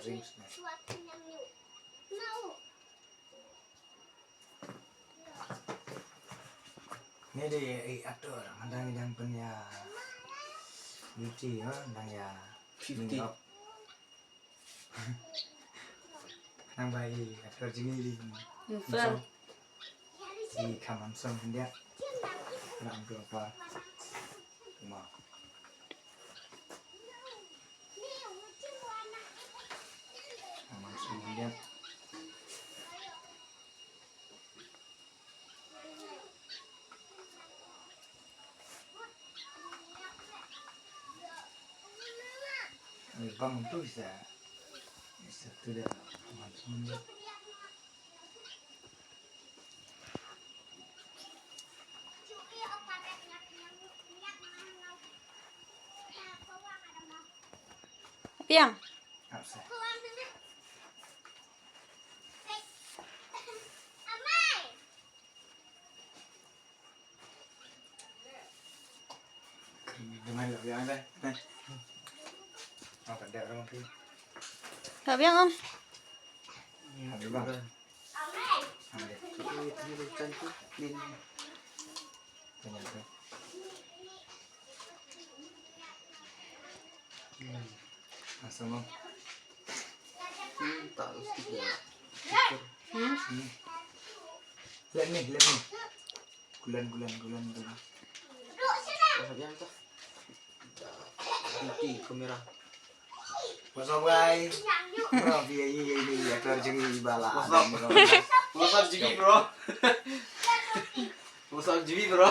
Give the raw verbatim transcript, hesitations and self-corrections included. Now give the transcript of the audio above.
Dreams ne. Ni dei i actor, ngan dang dang pyn ïa beauty, ha, dang ïa fifty. Nang bai actor jingim. Infal. Di kamam som dia. Ram tu apa? Kuma. Kamam som dia. Bang tu isa. Isa tu dia. Kamam som dia. Piang. Ka biang, Om. Let me, let me. Kulan, kulan, kulan, kulan. What's up, guys? Bro, iya, iya, iya, iya, keluar jenggi bala. What's up? What's up, Jiggy, bro? What's up, Jiggy, bro?